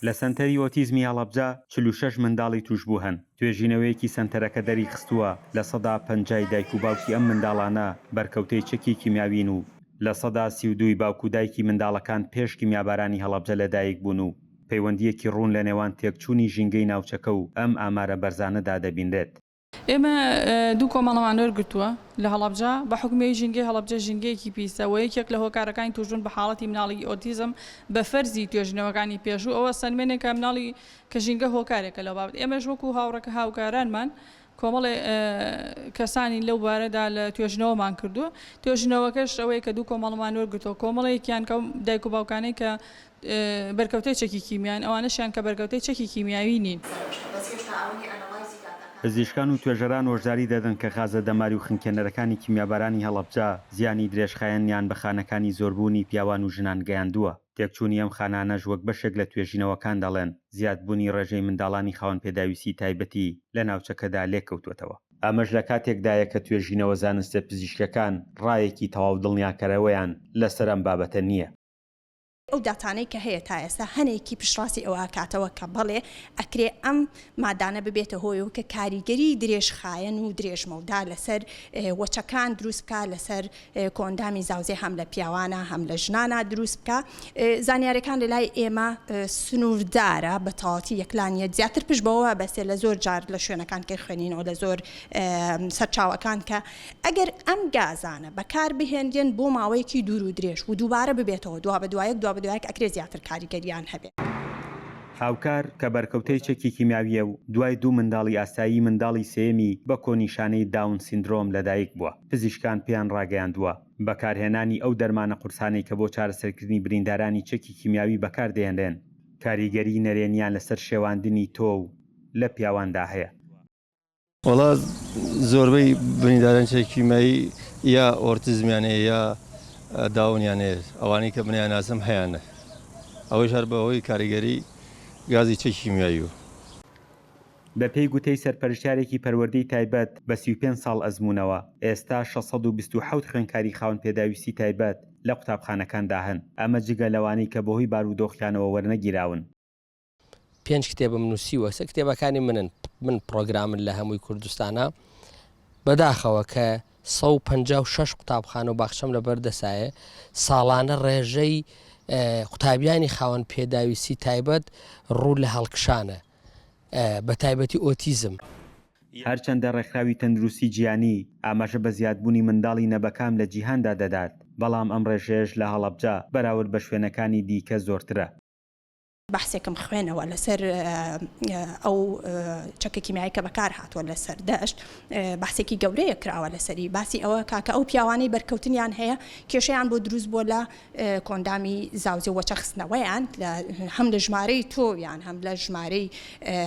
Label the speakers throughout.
Speaker 1: لە سەنتەری ئۆتیزمی هەڵەبجە 46 منداڵی تووشبوو هەن، توێژینەوەیەکی سەنتەرەکە دەریخستووە 50% ی دایک و باوکی ئەم منداڵانە بەرکەوتەی چەکی کیمیاوین و 32% ی باوک و دایکی منداڵەکان پێش کیمیابارانی هەڵەبجە لەدایکبوون و پەیوەندییەکی ڕوون لەنێوان تێکچوونی ژینگەی ناوچەکە و ئەم ئامارە بەرزانەدا دەبینرێت.
Speaker 2: ئێمە دوو کۆمەڵەمان وەرگرتووە لە هەڵەبجە، بە حوکمی ئەوەی ژینگەی هەڵەبجە ژینگەیەکی پیسە و یەکێک لە هۆکارەکانی تووشبوون بە حاڵەتی مناڵی ئۆتیزم بە فەرزی توێژینەوەکانی پێشوو ئەوە سەلمێنێ کە مناڵی کە ژینگە هۆکارێکە لەو بابەت ئێمەش وەکو هاوڕێکە هاوکارانمان کۆمەڵێ کەسانی لەو بارەدا لە توێژینەوەمان کردووە توێژینەوەکەش ئەوەیە کە دوو کۆمەڵمان وەرگرتووە کۆمەڵێکیان کە دایک و باوکانەی کە بەرکەوتەی چەکی کیمیان، ئەوانەشیان کە بەرکەوتەی چەکی کیمیاوی نین.
Speaker 1: پزیشکان و توێژەران هۆشداری دەدەن کە غازە دەماری و خنکێنەرەکانی کیمیابارانی هەڵەبجە زیانی درێژخایەنیان بە خانەکانی زۆربوونی پیاوان و ژنان گەیاندووە، تێکچوونی ئەم خانانەش وەک بەشێک لە توێژینەوەکان دەڵێن زیادبوونی ڕێژەی منداڵانی خاوەن پێداویستی تایبەتی لە ناوچەکەدا لێکەوتووەتەوە. ئەمەش لە کاتێکدایە کە توێژینەوە زانستە پزیشکیەکان ڕایەکی تەواو دڵنیاکەرەوەیان لەسەر ئەم بابەتە نییە.
Speaker 3: ئەو داتانەی کە هەیە تا ئێستا هەنێکی پشتڕاستی ئەوە ئەکاتەوە کە بەڵێ ئەکرێ ئەم مادانە ببێتە هۆیەوە کە کاریگەری درێژخایەن و درێژمەودا لەسەر وەچەکان دروست بکا لەسەر کۆئەندامی زاوزێ هەم لە پیاوانە هەم لە ژنانە دروست بکا زانیارەکان لە لای ئێمە سنووردارە بە تەواوەتی یەکلا نییە زیاتر پشت بەوە بەسێ لە زۆر جار لە شوێنەکان کە خوێنینەوە لە زۆر سەرچاوەکان کە ئەگەر ئەم گازانە بەکار بهێنرێن بۆ ماوەیەکی دوور و درێژ و دووبارە ببێتەوە دوابەدوایەک دوابەدوایەک ئەکرێ زیاتر کاریگەریان هەبێ.
Speaker 1: هاوکار، کە بەرکەوتەی چەکی کیمیاوییە و دوای دوو منداڵی ئاسایی منداڵی سێیەمی بە کۆنیشانەی داون سیندرۆم لەدایک بووە، پزیشکان پێیان ڕاگەیاندووە، بەکارهێنانی ئەو دەرمانە قورسانەی کە بۆ چارەسەرکردنی بریندارانی چەکی کیمیاوی بەکاردەهێنرێن، کاریگەریی نەرێنییان لەسەر شێواندنی تۆو لە پیاواندا هەیە.
Speaker 4: وەڵا زۆربەی برینداران چەکی کیمیایی یا ئۆرتزمیان هەیە یا داونیان هەیە ئەوانەی کە منیان ناسم هەیانە ئەوەیش هەر بەهۆی کاریگەری گازی چەکی کیمیایی و.
Speaker 1: بەپێی گوتەی سەرپەرشتیارێکی پەروەردەی تایبەت بە 35 ساڵ ئەزموونەوە، ئێستا 627 خوێندکاری خاوەن پێداویستی تایبەت لە قوتابخانەکاندا هەن، ئەمە جگە لەوانەی کە بەهۆی بارودۆخیانەوە وەرنەگیراون.
Speaker 5: پێنج کتێبم نووسیوە سە کتێبەکانی منن من پرۆگرامن لە هەمووی کوردستانە بەداخەوە کە 156 قوتابخانە و باخچەم لە بەردەسایە ساڵانە ڕێژەی قوتابیانی خاوەن پێداویستی تایبەت ڕوو لە هەڵکشانە بە تایبەتی ئۆتیزم.
Speaker 1: هەرچەندە ڕێکخراوی تەندروستی جیهانی ئاماژە بە زیادبوونی منداڵی نەبەکام لە جیهاندا دەدات، بەڵام ئەم ڕێژەیەش لە هەڵەبجە بەراورد بە شوێنەکانی دیکە زۆرترە.
Speaker 3: بەحسێکم خوێنەوە لەسەر ئەو چەکە کیمیایی کە بەکار هاتووە لە سەردەشت بەحسێکی گەورەیە کراوە لەسەری باسی ئەوە کاکە ئەو پیاوانەی بەرکەوتنیان هەیە کێشەیان بۆ دروست بووە لە کۆندامی زاوزێ وەچە خستنەوەیان هەم لە ژمارەی تۆویان هەم لە ژمارەی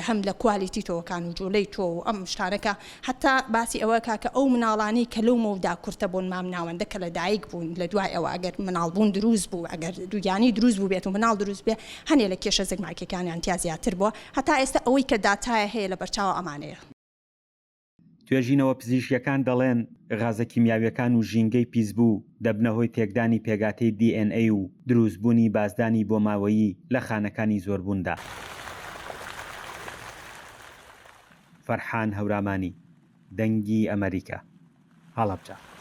Speaker 3: هەم لە کوالیتی تۆوەکان و جوڵەی تۆ و ئەم شتانەکە هەتا باسی ئەوە کا کە ئەو مناڵانەی کە لەو مەودا کورتە بوون مام ناوەندە کە لە دایک بوون لە دوای ئەوە ئەگەر مناڵ بوون دروست بوو ئەگەر دووگیانی دروست بووبێت و مناڵ دروست بێ هەنێ لە کێشە زگماکیەکانیان تیا زیاتر بووە هەتا ئێستا ئەوەی کە داتایە هەیە لە بەرچاوە ئەمانەیە.
Speaker 1: توێژینەوە پزیشکیەکان دەڵێن غازە کیمیاویەکان و ژینگەی پیسبوو دەبنە هۆی تێکدانی پێکهاتەی DNA و دروستبوونی بازدانی بۆماوەیی لە خانەکانی زۆربووندا. فەرحان هەورامانی، دەنگی ئەمەریکا، هەڵەبجە.